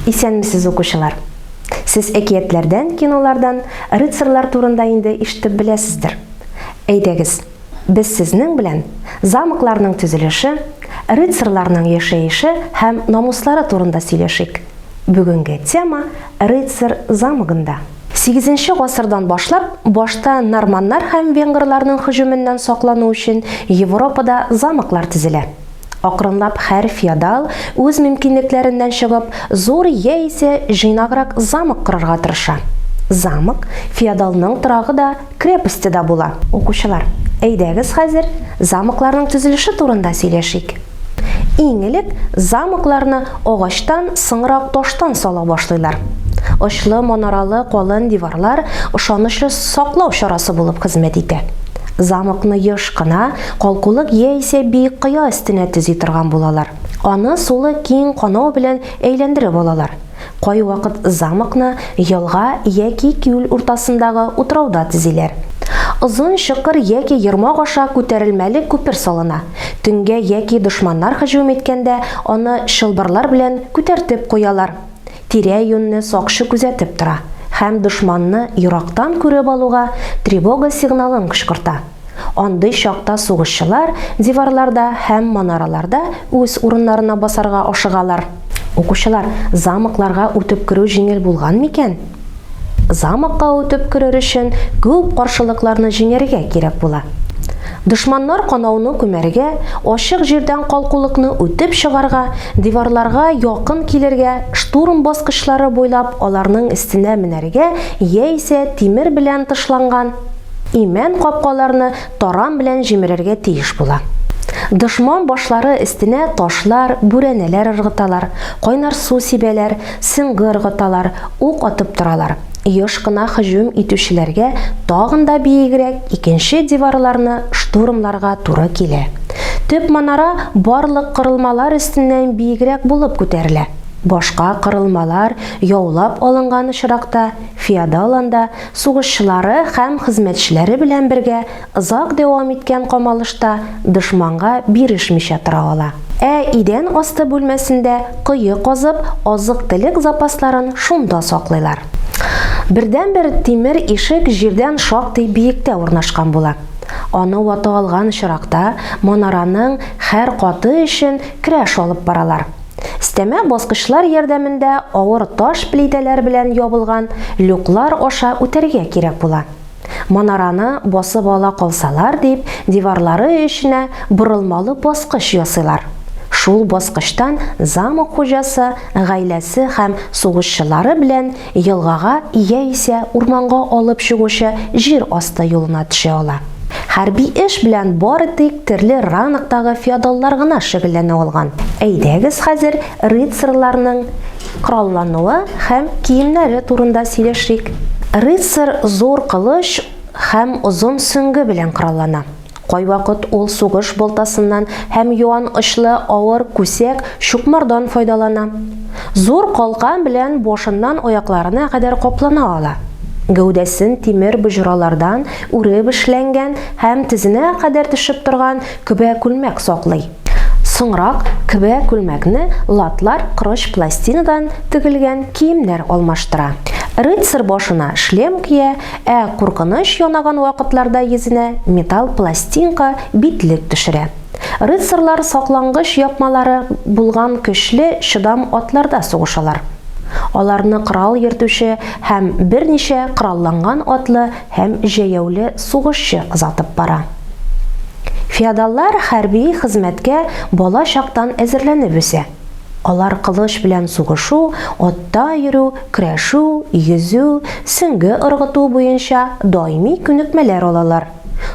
Исәнмесез, укучылар! Сез әкиятләрдән, кинолардан рыцарьлар турында инде ишетеп беләсездер. Әйдәгез, без сезнең белән замокларның төзелеше, рыцарьларның яшәеше һәм намуслары турында сөйләшик. Бүгенге тема Рыцарь замогында. Сигезенче гасырдан башлап, башта норманнар һәм венгрларның һөҗүменнән саклану өчен Европада замоклар төзелә. Акрынлап һәр феодал, үз мөмкинлекләреннән чыгып, зур яисә җыйнаграк замок корырга тырыша. Замок, феодалның торагы да, крепосте да була. Укучылар, әйдәгез хәзер замокларның төзелеше турында сөйләшик. Иң элек замокларны агачтан, соңрак таштан сала башлыйлар. Очлы манаралы калын диварлар ышанычлы саклау чарасы булып хезмәт итә. Замокны еш кына калкулык яисә биек кыя өстенә төзи торган булалар. Аны сулы киң канау белән әйләндереп алалар. Кайвакыт замокны елга яки күл уртасындагы утрауда төзиләр. Озын чокыр яки ермак аша күтәрелмәле күпер салына. Төнгә яки дошманнар һөҗүм иткәндә аны чылбырлар белән күтәртеп куялар. Тирә-юньне сакчы күзәтеп тора һәм дошманны ерактан күреп алуга тревога сигналын кычкырта. Андый чакта сугышчылар диварларда һәм манараларда үз урыннарына басарга ашыгалар. Укучылар, замокларга үтеп керү җиңел булган микән? Замокка үтеп керер өчен күп каршылыкларны җиңәргә кирәк була. Дошманнар канауны күмәргә, ачык җирдән калкулыкны үтеп чыгарга, диварларга якын килергә, штурм баскычлары буйлап аларның өстенә менәргә яисә тимер белән тышланган Имән капкаларны таран белән җимерергә тиеш була. Дошман башлары өстенә ташлар, бүрәнәләр ыргыталар, кайнар су сибәләр, сеңгы ыргыталар, ук атып торалар. Еш кына һөҗүм итүчеләргә тагын да биегрәк икенче диварларны штурмларга туры килә. Төп манара барлык корылмалар өстеннән биегрәк булып күтәрелә. Башка корылмалар яулап алынган очракта, феодал анда Сугышчылары һәм хезмәтчеләре белән бергә озак дәвам иткән камалышта дошманга бирешмичә тора ала. Ә идән асты бүлмәсендә кое казып, азык-төлек запасларын шунда саклыйлар. Бердәнбер тимер ишек җирдән шактый биектә урнашкан була. Аны вата алган очракта, манараның һәр каты өчен көрәш алып баралар. Стәмә баскычлар ярдәмендә авыр таш плитәләр белән ябылган люклар аша үтәргә кирәк була. Манараны басып ала калсалар дип, диварлары эченә борылмалы баскыч ясыйлар. Шул баскычтан замок хуҗасы гаиләсе һәм сугышчылары белән елгага яисә урманга алып чыгучы җир асты юлына төшә ала. Хәрби эш белән бары тик төрле рангтагы феодаллар гына шөгыльләнә алган. Әйдәгез хәзер рыцарьларның кораллануы һәм киемнәре турында сөйләшик. Рыцарь зур кылыч һәм озын сөңге белән кораллана. Кайвакыт ул сугыш балтасыннан һәм юан очлы авыр күсәк, чукмардан файдалана. Зур калкан белән башыннан аякларына кадәр каплана ала. Гәүдәсен тимер боҗралардан үреп эшләнгән һәм тезенә кадәр төшеп торган көбә күлмәк саклый. Соңрак көбә күлмәкне латлар корыч пластинадан тегелгән киемнәр алмаштыра. Рыцарь башына шлем кия, ә куркыныч янаган вакытларда йөзенә металл пластинка битлек төшерә. Рыцарьлар саклангыч япмалары булган көчле, чыдам атларда сугышалар. Аларны корал йөртүче һәм берничә коралланган атлы һәм җәяүле сугышчы озатып бара. Феодаллар хәрби хезмәткә бала чактан әзерләнеп үсә. Алар кылыч белән сугышу, атта йөрү, көрәшү, йөзү, сөңге ыргыту буенча даими күнекмәләр алалар,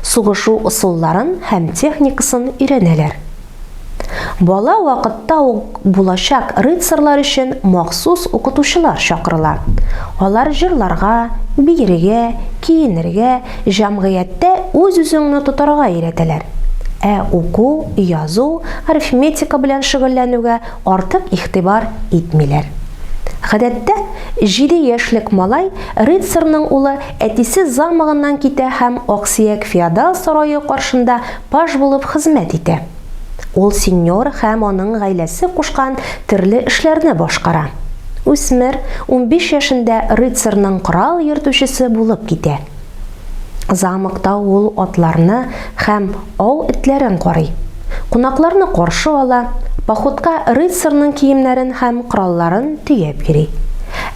сугышу ысулларын һәм техникасын өйрәнәләр. Бала вакытта ук булачак рыцарьлар өчен махсус укытучылар чакырыла. Алар җырларга, биергә, киенергә, җәмгыятьтә үз-үзеңне тотарга өйрәтәләр. Ә уку, язу, арифметика белән шөгыльләнүгә артык игътибар итмиләр. Гадәттә, җиде яшьлек малай, рыцарьның улы, әтисе замогыннан китә һәм аксөяк феодал сарае каршында паж булып хезмәт итә. Ул сеньор һәм аның гаиләсе кушкан төрле эшләрне башкара. Үсмер 15 яшендә рыцарьның корал йөртүчесе булып китә. Замокта ул атларны һәм ау этләрен карый. Кунакларны каршы ала, походка рыцарьның киемнәрен һәм коралларын төяп йөри.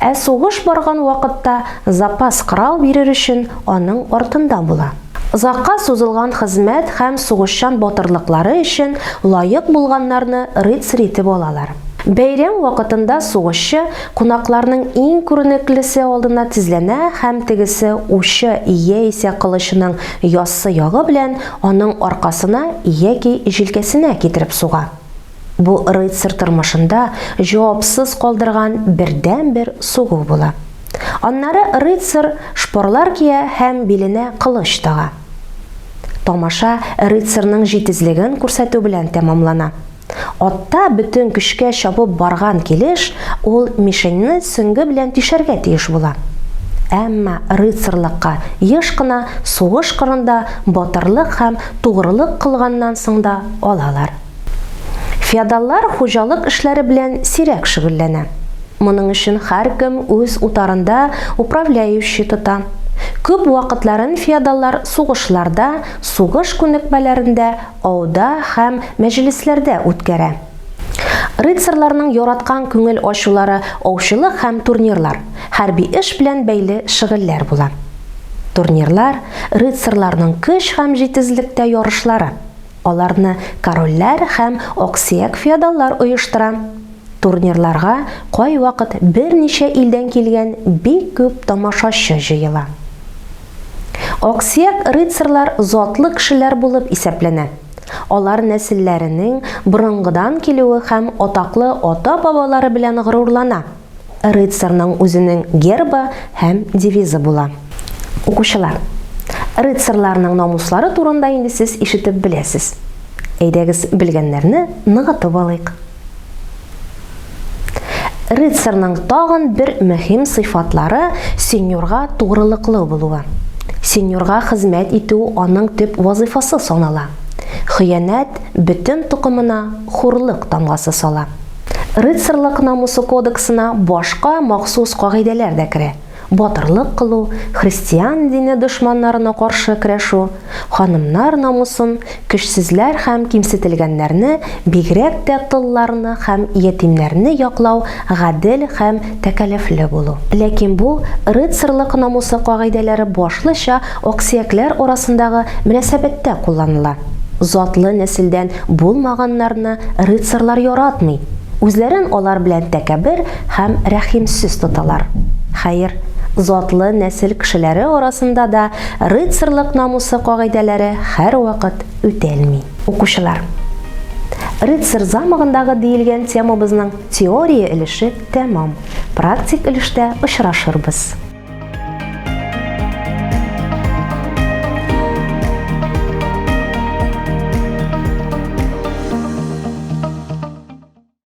Ә сугыш барган вакытта запас корал бирер өчен аның артында була. Озакка сузылган хезмәт һәм сугышчан батырлыклары өчен лаек булганнарны рыцарь итеп алалар. Бәйрәм вакытында сугышчы кунакларның иң күренеклесе алдына тезләнә һәм тегесе учы яисә кылычының яссы ягы белән аның аркасына яки җилкәсенә китереп суга. Бу рыцарь тормышында җавапсыз калдырган бердәнбер сугу була. Аннары рыцарь шпорлар кия һәм биленә кылыч тага. Тамаша рыцарьның җитезлеген күрсәтү белән тәмамлана. Атта бөтен көчкә чабып барган килеш, ул мишеньне сөңге белән тишәргә тиеш була. Әмма рыцарьлыкка еш кына сугыш кырында батырлык һәм тугрылык кылганнан соң да алалар. Феодаллар хуҗалык эшләре белән сирәк шөгыльләнә. Моның өчен һәркем үз утарында управляющий тота. Күп вакытларын феодаллар сугышларда, сугыш күнекмәләрендә ауда һәм мәҗлесләрдә үткәрә. Рыцарьларның яраткан күңел ачулары аучылык һәм турнирлар, хәрби эш белән бәйле шөгыльләр була. Турнирлар, рыцарьларның көч һәм җитезлектә ярышлары. Аларны корольләр һәм аксөяк феодаллар оештыра. Турнирларга кайвакыт берничә илдән килгән бик күп тамашачы җыела. Аксөяк рыцарьлар затлы кешеләр булып исәпләнә. Алар нәселләренең борынгыдан килүе һәм атаклы ата-бабалары белән горурлана. Рыцарьның үзенең гербы һәм девизы була. Укучылар, рыцарьларның намуслары турында инде сез ишетеп беләсез. Әйдәгез, белгәннәрне ныгытып алыйк. Рыцарьның тагын бер мөһим сыйфатлары сеньорга тугрылыклы булуы. Сеньорга хезмәт итү аның төп вазыйфасы санала. Хыянәт бөтен токымына хурлык тамгасы сала. Рыцарьлык намусы кодексына башка махсус кагыйдәләр дә керә. батырлык кылу, христиан дине дошманнарына каршы көрәшү, ханымнар намусын, көчсезләр һәм кимсетелгәннәрне, бигрәк тә толларны һәм ятимнәрне яклау, гадел һәм тәкәллефле булу. Ләкин бу рыцарьлык намусы кагыйдәләре башлыча аксөякләр арасындагы мөнәсәбәттә кулланыла. Затлы нәселдән булмаганнарны рыцарьлар яратмый. Үзләрен алар белән тәкәббер һәм рәхимсез тоталар. Хәер, затлы нәсел кешеләре арасында да рыцарьлык намусы кагыйдәләре һәрвакыт үтәлми. Укучылар, Рыцарь замогындагы диелгән темабызның теория өлеше тәмам. Практик өлештә очрашырбыз.